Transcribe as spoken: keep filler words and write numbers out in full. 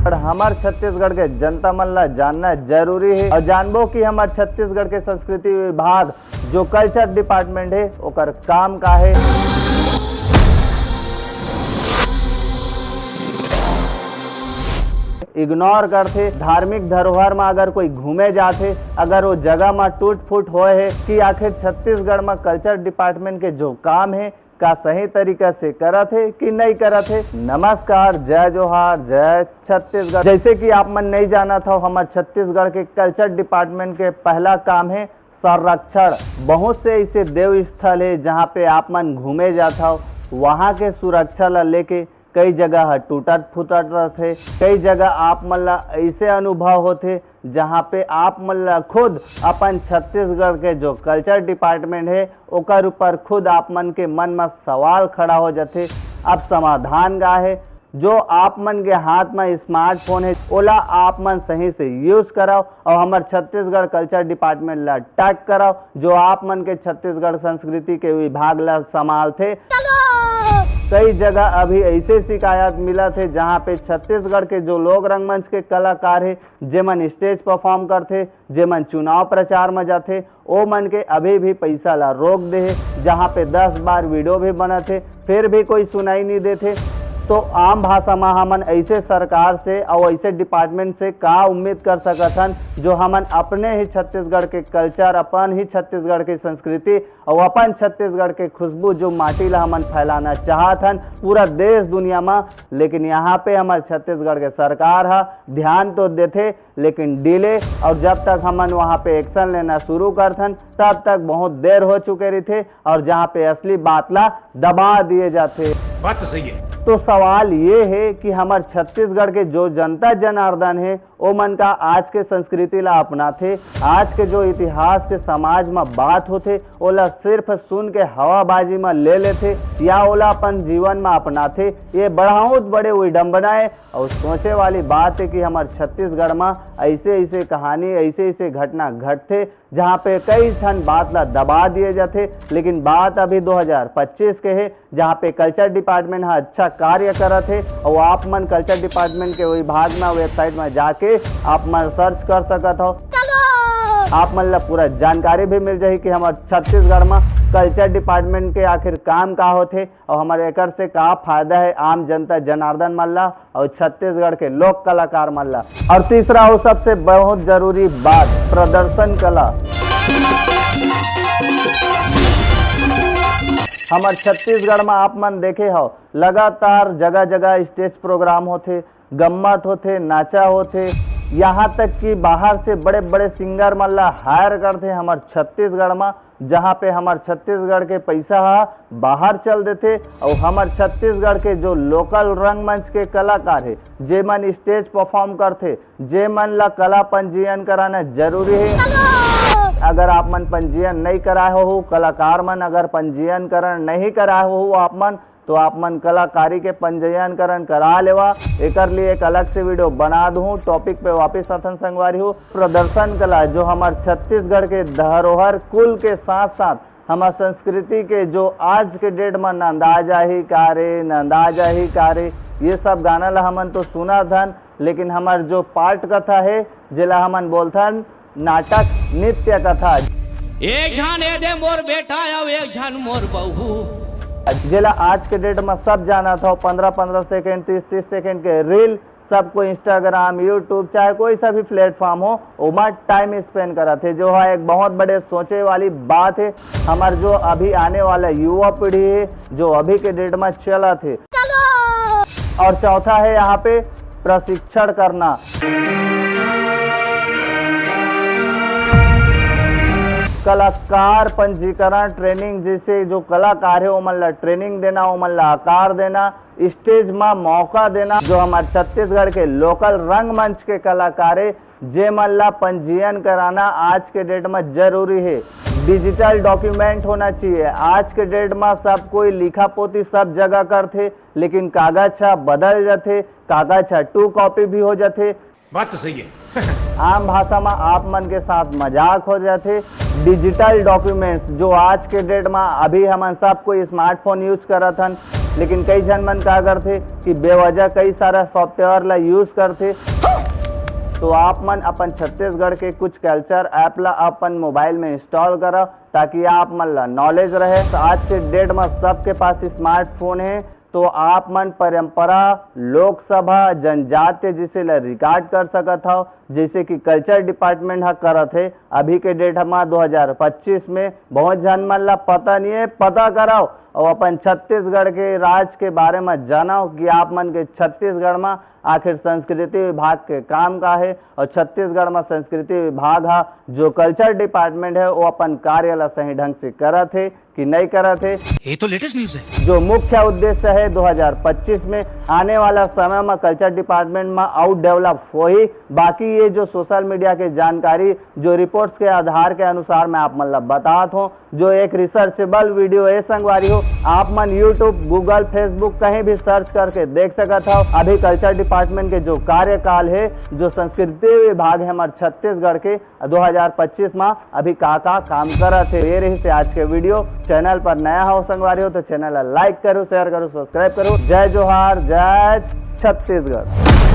हमर छत्तीसगढ़ के जनता मन ला जानना जरूरी हे और जानबो कि हमर छत्तीसगढ़ के संस्कृति विभाग जो कल्चर डिपार्टमेंट हे ओकर काम का हे। इग्नोर करथे। धार्मिक धरोहर म अगर कोई घूमे जाथे, अगर वो जगह म टूट फूट होए हे कि आखिर छत्तीसगढ़ म कल्चर डिपार्टमेंट के जो काम हे का सही तरीका से करत हे कि नहीं करत हे। नमस्कार, जय जोहार, जय छत्तीसगढ़। जैसे कि आप मन नहीं जानत हो, हमर छत्तीसगढ़ के कल्चर डिपार्टमेंट के पहला काम हे संरक्षण। बहुत से ऐसे देव स्थल हे जहाँ पे आप मन घूमे जात हो, वहाँ के सुरक्षा ला लेके कई जगह ह टूटत फूटत रहथे। कई जगह आप मन ला ऐसे अनुभव होथे जहाँ पे आप मन ला खुद अपन छत्तीसगढ़ के जो कल्चर डिपार्टमेंट हे ओकर ऊपर खुद आप मन के मन म सवाल खड़ा हो जाथे। अब समाधान का हे? जो आप मन के हाथ म स्मार्टफोन हे ओला आप मन सही से यूज करव और हमर छत्तीसगढ़ कल्चर डिपार्टमेंट ला टैग करव, जो आप मन के छत्तीसगढ़ संस्कृति के विभाग ला संभालथे। कई जगह अभी ऐसे शिकायत मिलत हे जहाँ पे छत्तीसगढ़ के जो लोक रंगमंच के कलाकार हे, जेमन स्टेज परफॉर्म करथे, जेमन चुनाव प्रचार म जाथे, ओ मन के अभी भी पैसा ला रोक दे हे, जहाँ पे दस बार वीडियो भी बनत हे, फिर भी कोई सुनाई नहीं देथे। तो आम भाषा म हमन ऐसे सरकार से और ऐसे डिपार्टमेंट से का उम्मीद कर सकत हन, जो हमन अपने ही छत्तीसगढ़ के कल्चर, अपन ही छत्तीसगढ़ की संस्कृति और अपन छत्तीसगढ़ के खुशबू जो माटी ला हमन फैलाना चाहत हन पूरा देश दुनिया म, लेकिन यहाँ पे हमर छत्तीसगढ़ के सरकार ह ध्यान तो देथे, लेकिन डिले, और जब तक हमन वहाँ पे एक्शन लेना शुरू करथन, तब तक बहुत देर हो चुके रहिथे, और जहाँ पे असली बात ला दबा दिए जाथे। बात तो सही है। तो सवाल ये है कि हमर छत्तीसगढ़ के जो जनता जनार्दन है, ओ मन का आज के संस्कृति ला अपनाथे, आज के जो इतिहास के समाज म बात होथे, ओला सिर्फ सुन के हवाबाजी म ले लेथे या ओला अपन जीवन म अपनाथे, ये बहुत बड़े विडंबना है। और सोचे वाली बात है कि हमर छत्तीसगढ़ म ऐसे ऐसे कहानी, ऐसे ऐसे घटना घटथे, जहाँ पे कई ठन बात ला दबा दिए जाथे, लेकिन बात अभी दो हज़ार पच्चीस के है, जहाँ पे कल्चर डिपार्टमेंट ह अच्छा कार्य करत हे और आप मन कल्चर डिपार्टमेंट के विभाग में, वेबसाइट में जाके आप मन सर्च कर सकत हो। आप मन ला पूरा जानकारी भी मिल जाही कि हमर छत्तीसगढ़ में कल्चर डिपार्टमेंट के आखिर काम का होथे और हमर एकर से का फायदा है आम जनता जनार्दन मन ला और छत्तीसगढ़ के लोक कलाकार मन ला। और तीसरा और सबसे बहुत जरूरी बात, प्रदर्शन कला। हमर छत्तीसगढ़ में आप मन देखे हो, लगातार जगह जगह स्टेज प्रोग्राम होथे, गम्मत होथे, नाचा होथे, यहाँ तक कि बाहर से बड़े बड़े सिंगर मन ला हायर करथे हमर छत्तीसगढ़ में, जहाँ पे हमर छत्तीसगढ़ के पैसा ह बाहर चल देथे। और हमर छत्तीसगढ़ के जो लोकल रंगमंच के कलाकार हे, जे मन स्टेज परफॉर्म करथे, जे मन ला कला पंजीयन कराना जरूरी हे। अगर आप मन पंजीयन नहीं कराए हो, कलाकार मन अगर पंजीयन करण नहीं कराए हो आप मन, तो आप मन कलाकारी के पंजीयनकरण करा लेवा। एकर लिए एक अलग से वीडियो बना दूँ। टॉपिक पे वापस आथन संगवारी हो, प्रदर्शन कला जो हमर छत्तीसगढ़ के धरोहर कुल के साथ साथ हमर संस्कृति के जो आज के डेट में नंदा जाही का रे, नंदा जाही का रे, ये सब गाना ला हमन तो सुना थन, लेकिन हमर जो पाठ कथा है, जेला हमन बोलथन नाटक नृत्य कथा। एक झन ए दे मोर बेटा, अउ एक झन मोर बहू। जेला आज के डेट में सब जानत हो, पंद्रह पंद्रह सेकंड, तीस तीस सेकंड के रील, सब कोई Instagram, YouTube, चाहे कोई सा भी प्लेटफॉर्म हो, ओमा टाइम स्पेंड करत हे, जो है एक बहुत बड़े सोचे वाली बात है। हमर जो अभी आने वाला युवा पीढ़ी है, जो अभी के डेट में चलत है। और चौथा है यहाँ पे प्रशिक्षण करना। कलाकार पंजीकरण ट्रेनिंग, जैसे जो कलाकार है ओमन ला ट्रेनिंग देना, ओमन ला आकार देना, स्टेज में मौका देना, जो हमारे छत्तीसगढ़ के लोकल रंगमंच के कलाकार है, जे मन ला पंजीयन कराना आज के डेट में जरूरी है। डिजिटल डॉक्यूमेंट होना चाहिए। आज के डेट में सब कोई लिखा पोती सब जगह करथे, लेकिन कागज ह बदल जाथे, कागज ह टू कॉपी भी हो जाथे। बात तो सही है। आम भाषा में आप मन के साथ मजाक हो जाथे। डिजिटल डॉक्यूमेंट्स जो आज के डेट में अभी हमन सब कोई स्मार्टफोन यूज करत हन, लेकिन कई झन मन का करथे कि बेवजह कई सारा सॉफ्टवेयर ला यूज करथे। तो आप मन अपन छत्तीसगढ़ के कुछ कल्चर ऐप ला अपन मोबाइल में इंस्टॉल करा, ताकि आप मन ला नॉलेज रहे। तो आज के डेट में सबके पास स्मार्टफोन है, तो आप मन परंपरा, लोकसभा, जनजातीय जिसे ला रिकॉर्ड कर सकत हव, जैसे कि कल्चर डिपार्टमेंट ह करत हे। अभी के डेट हमा दो हज़ार पच्चीस में बहुत झन मन ला पता नहीं है, पता कराओ और अपन छत्तीसगढ़ के राज के बारे में जानाओ कि आप मन के छत्तीसगढ़ में आखिर संस्कृति विभाग के काम का है और छत्तीसगढ़ में संस्कृति विभाग हा जो कल्चर डिपार्टमेंट है वो अपन कार्य ला सही ढंग से करत है कि नहीं करत है। ये तो लेटेस्ट न्यूज है। जो मुख्य उद्देश्य है दो हज़ार पच्चीस में आने वाला समय में कल्चर डिपार्टमेंट में अउ डेवलप होही। बाकी ये जो सोशल मीडिया के जानकारी जो रिपोर्ट्स के आधार के अनुसार मैं आप मन ला बतात हूँ, जो एक रिसर्चेबल वीडियो है संगवारी हो, आप मन यूट्यूब, गूगल, फेसबुक कहीं भी सर्च करके देख सकत हव। अभी कल्चर डिपार्टमेंट के जो कार्यकाल है, जो संस्कृति विभाग है हमारे छत्तीसगढ़ के, दो हज़ार पच्चीस में अभी का का काम करत है। ये रही से आज के वीडियो। चैनल पर नया हो संगवारी हो तो चैनल ला लाइक करो, शेयर करो, सब्सक्राइब करो। जय जोहार, जय छत्तीसगढ़।